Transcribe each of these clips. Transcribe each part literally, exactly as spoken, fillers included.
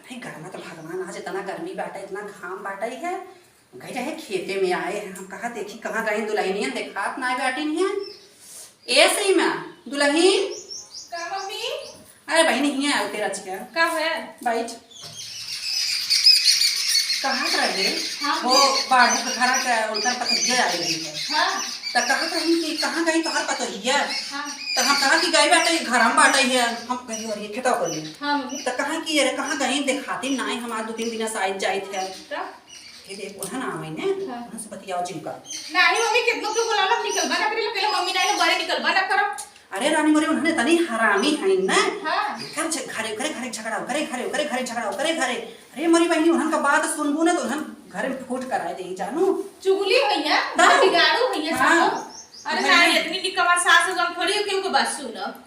नहीं, गरमा तो भगवान, आज इतना गर्मी बाटे, इतना घाम बाटे है। गई रहे खेते में, आए हैं हम, कहा देखी कहाँ गई दुल्हनिया, देखात ना बाटिन है। ए सीमा, दुल्हन। का मम्मी? अरे बहिनी, हियाँ आओ तेरा चिका। का है? बैठ। कहाँ रहे? हाँ। वो बाढ़ू के घरा के उनकर पतोहिया आई रही है। हाँ। त कहाँ कहीं कि कहाँ गई तोहर पतोहिया? हाँ। त हम कहा कि गई बाटे, घर हम बाटे है, हम कहीं और ये खेतवा कर ली। हाँ मम्मी। त कहाँ कि अरे कहाँ गई देखाती नाई, हमार दो तीन दिन से आई जाइत है। का? ये देख, उन्हें ना आवे ने, हाँ। उन्हें से बतियाओ जिनका। नहीं मम्मी, कितनों के बुलाना, निकलबा ना करेला, पहले मम्मी नहीं ना बाहर निकलबा ना करो। अरे रानी मोरी, उन्हें तनी हरामी है ना। हाँ। घर झ-, घरे, घरे, घरे झगड़ा, घरे, घरे, घरे, घरे झगड़ा, घरे, घरे। अरे मोरी बहिनी, उन्हन का बात सुनबू ना तो उन्हन घरे में फूट कराए दे जानू। चुगली भैया, हाँ। बिगाड़ू भैया हाँ। सब। अरे वही। नहीं, इतनी निकम्मा सास हम थोड़ी केहू के बात सुनब।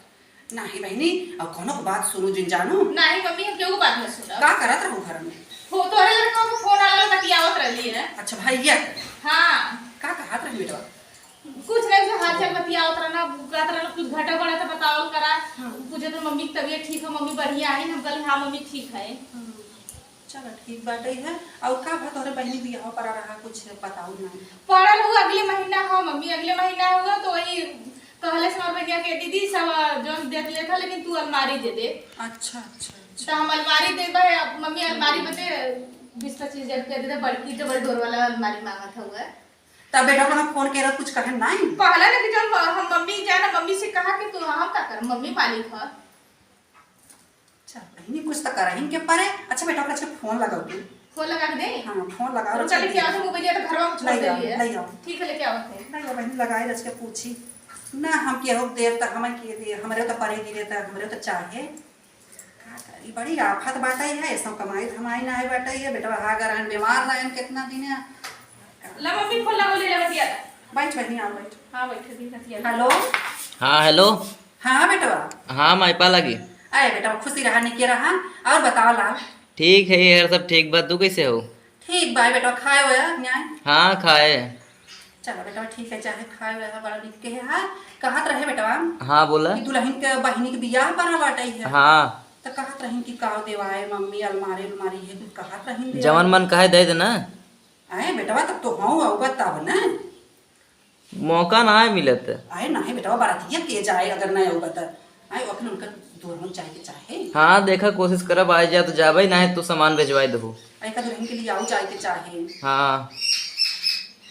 नाही बहिनी, अब कौनो के बात सुनू जिन जानू। नाही मम्मी, हम केहू के बात न सुनब। का करत रहू घर में? हो, तोरे लड़का के फोन आला, बतियावत रहली है। अच्छा, भैया के? हाँ। का कहत रही बेटवा? कुछ नहीं, जो हाल चाल बतियावत रहना, कहत रहना कुछ घटा बढ़ा तो बतावल करा। हाँ। पूछे तो मम्मी की तबीयत ठीक है, मम्मी बढ़िया है, हम कहली हाँ मम्मी ठीक है। हाँ। चलो ठीक बाटे है। और का भा तोहरे बहिनी बियाह पड़ा रहा, कुछ बताऊ ना। पड़ल हुआ अगले महीना, हाँ मम्मी, अगले महीना हुआ तो वही कहले से हमार बहिनिया के, "दीदी सब जौन देख लेत है, लेकिन तू अलमारी दे दे।" अच्छा, अच्छा, अच्छा। तो हम अलमारी दे दे, अब मम्मी अलमारी बदे बीस पच्चीस हजार रुपया दे दे, बड़की डबल डोर वाला अलमारी मांगत हुआ। तब बेटा अपना फोन के रख, कुछ कहे नहीं? पहला ना कि जौन हम मम्मी जाना, मम्मी से कहा कि तू हम का कर, मम्मी मालिक है। अच्छा, बहिनी, कुछ तो करहिन के परे। अच्छा बेटा, ओकरा से फोन लगाओ तू। फोन लगा के दे? हाँ, फोन लगाओ, उनका रख लेके दे। आओ तो मोबाइल या तो घरवा में छोड़ ले आओ, देलिए। ले आओ। ठीक है, लेके आओ थे। ले आओ बहिनी, लगाए रच के पूछी। ना हम केहू देव तो हमें के दे, हमरे तो परे गिरे तो हमरे तो चाहे। का करी, बड़ी आफत बाटे है, ऐसा कमाई धमाई ना है बाटे है, बेटा हा गरहन बीमार रहन कितना दिन है। ला मम्मी, फोन लगा, ले ले बतिया। बैठ बहिनी, आ बैठ। हाँ, बैठ दी बतिया। हेलो। हाँ, हेलो। हाँ, बेटवा। हाँ, माई पा लगी। अरे बेटवा, खुशी रहा, निके रहा। और बताओ लाल। ठीक है यार, सब ठीक बा। तू कैसे हो? ठीक बा बेटवा, खाए होया न्याय? हाँ, खाए। चलो बेटवा, ठीक है, चाहे खाए होया, बड़ा निक के है। हाँ, कहत रहे बेटवा हाँ, बोला। कि दुल्हन के बहिनी के बियाह पड़ा बाटे है। हाँ। तो कहत रही कि का देवाए मम्मी, अलमारी उलमारी है, कुछ कहत रही दे। जवन मन कहे दे देना। आए बेटवा, तब तो हूँ, अउबा तब ना। मौका ना है मिलत। आए नाही बेटवा, बरातिया के जाए, अगर ना अउबा त। आए, अपने उनका दोनों जाए के चाहे। हाँ, देखा, कोशिश करब, आए जा तो जाबे, ना है तो सामान भेजवाए दहु। आए, का दुल्हन के लिए आऊ जाए के चाहे। हाँ।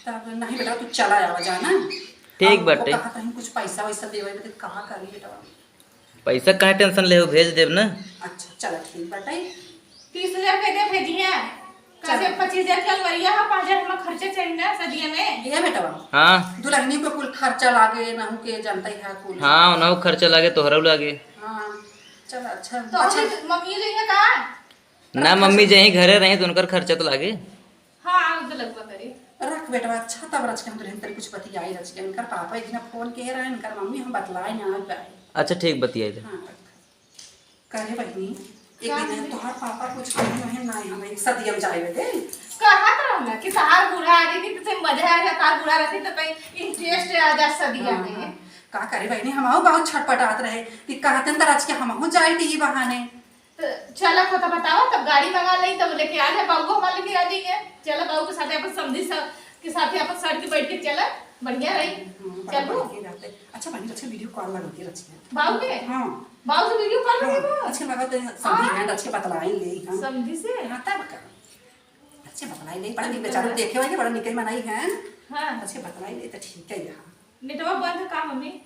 तब नाही बेटवा, तू चला आवा जाना। ठीक अब वो बाटे। कहा कहीं कुछ पैसा वैसा देवे, बदे कहा करी बेटवा। पैसा काहे टेंशन ले हो, भेज देब ना। अच्छा, चला ठीक बाटे। तीस हजार के दे भेजिए। कैसे चला। पच्चीस हजार के अलवरिया है, पाँच हजार हमार खर्चा चाहिए ना सदिया में। ये बेटवा। हाँ। दुल्हनी पे कुल खर्चा लागे, नहु के जनता ही है कुल। हाँ, नहु खर्चा लागे, तोहरा लागे। हाँ, चला अच्छा। तो अच्छा। अभी मम्मी जइहे का? ना, मम्मी जहीं घरे रही तो उनकर खर्चा तो लागे। हाँ, आग तो लगवा करे। रख बेटवा, अच्छा तब रच के हम दुल्हन तरी कुछ बतियाई रच के। इनकर पापा एक दिन फोन किए रहे, इनकर मम्मी हम बतलाए ना आ पाए। अच्छा ठीक, बतियाई दे। हाँ, रख। करे बहिनी, एक का दिन बहिनी? तोहार पापा कुछ कही नहीं ना, हम एक सदियम जाए दे। कहत रहना कि तहार बूढ़ा आ जाती तो मजा आ जाता, तहार बूढ़ा रहती तो कहीं इंटरेस्ट आ जा सदिया हाँ, में। हाँ। का करे बहिनी, हम आओ बहुत छटपटात रहे कि कहते तो रच के हम जाए दी बहाने। तो चला, को तो बताओ, तब गाड़ी मंगा लेई, तब लेके आ जाए, बाबू हमारे लेके आ जाइए। चला, बाबू के साथे अपन समधी सा-, के साथे अपन सर के बैठ के चला, बढ़िया रही। हाँ, बड़ा चलबू? बढ़िया रहते। अच्छा, बहिनी, अच्छा, वीडियो कॉल लगा के रचिए। बाबू के? हाँ। बाबू से वीडियो कॉल हाँ, लगा दो। अच्छा, लगा तो समधी हाँ। हैं, रच के बतलाए ले, हाँ। समधी से? हाँ, तब का? अच्छे बतलाई ले, बड़ा नीक बेचारू देखे होइके, बड़ा नीके मनाई हैं। हाँ। अच्छे बतलाई ले, तो ठीक है यहाँ। नेटवा बंद है का, मम्मी?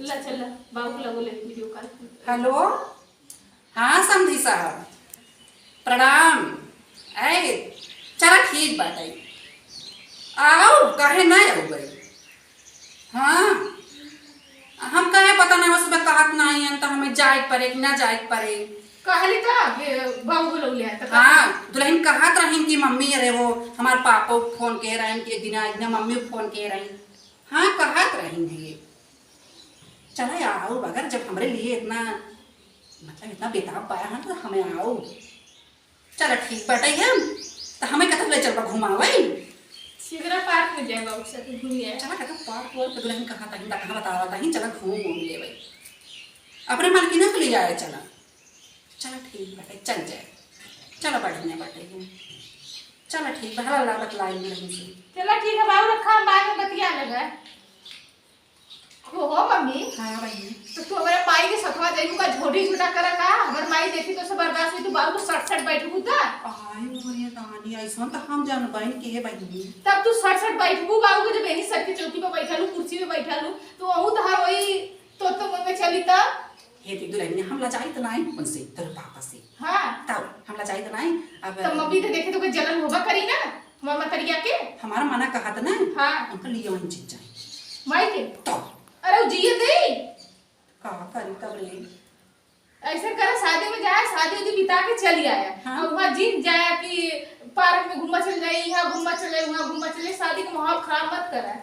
ला चल, बाबू को लगो ले वीडियो कॉल। हेलो, हाँ समधी साहब, प्रणाम। ऐ, चला ठीक बाटे, आओ, काहे ना आओ गई? हाँ, हम कहे पता ना, बस कहत ना आइयन, तो हमें जाए के परे कि ना जाए के परे। कहली तो, ये बाबू को लोग ले आए, तो हाँ, दुल्हन कहत रहीन कि मम्मी, अरे वो हमार पापा फोन के रहीन कि एक दिन, एक दिन मम्मी फोन के रहीन। हाँ, कहत रही है ये। चला आओ, अगर जब हमरे लिए इतना, मतलब, इतना बेताब पाया है, तो हमें आओ। चला ठीक बाटे हम, तो हमें कतौ ले चलबा घुमावे? सिगरा पार्क में जाए बाबू के साथ घूम आए। चला कतौ पार्क वार्क, दुल्हन कहाँ तक, कहाँ बतावा तहीं, चला घूम घूम लेवे। अपने मालकिन के ले आए चला। चला ठीक बाटे, चल जाए। चला बढ़िया बाटे ये। चला ठीक बा, हला लागत लाइन में रही से। चला ठीक है बाबू, रखा, हम बाद में बतिया लेबे। हो, हो मम्मी। हाँ बहिनी। तो तू हमारे माई के सथवा जाइबू का, झोटी झोटा करे का? हमार माई देखी तो से बर्दाश्त हुई, तू बाबू को सट सट बैठबू त? आयो रे रानी, ऐसन त हम जानबइन के बहिनी। तब तू सट सट बैठबू बाबू को, जब यही सट के चौकी पे बैठा लू, कुर्सी पे बैठा लू, तो वहू तहार वही तो तो मन में चली त? हे ती दुल्हनिया, हम लजाइत नाई उनसे, तोर पापा से। हाँ। तब हम लजाइत नाई। अब तो मम्मी तो देखे तो कोई जलन होबा करी ना, हमार मतरिया के। हमार मना कहत ना। हाँ। उनका लिए वहीं चीज जाए। माई के? तो। अरे वो जिए दे। का करी तब रे? ऐसे करे, शादी में जाए, शादी उदी बिता के चली आया। हाँ। और वहाँ जिन जाया कि पार्क में घूमा चल जाए, यहाँ घूमा चले, वहाँ घूमा चले, शादी का माहौल खराब मत करे।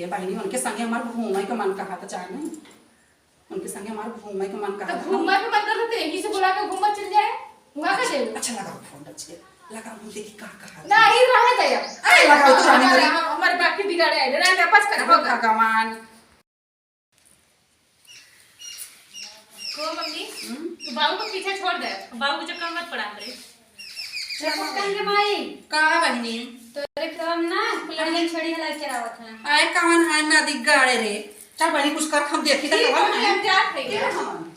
ये बहिनी, उनके संगे हमार घूमे के मन कहत जाने। उनके संगे हमार घूमे के मन तो कहत घूमे के मन करत तो यही से बुला के घूमा चल जाए, वहाँ का अच्छा, जाए। अच्छा, लगाओ फोन, रचिए। लगाओ, हम देखी का कहत। नहीं, रहे दे अब। अरे, लगाओ तो, रानी हमारे, मेरी। हम-, हमारे बाप के बिगाड़े आए, रानी वापस कर, अब होगा। भगवान। को मम्मी, हम्म? तू बाबू को पीछे छोड़ दे, बाबू के चक्कर मत पड़ा हमरे। चलो। पक्कन के माई। का बहिनी? तोरे काम ना, कुल्हड़िया छड़ी हला के आवत है। आए कवन है नदी गाड़े रे? चल बहिनी, कुछ कर, हम देखी त ठीक कवन है, है। हम जात है। के हवन?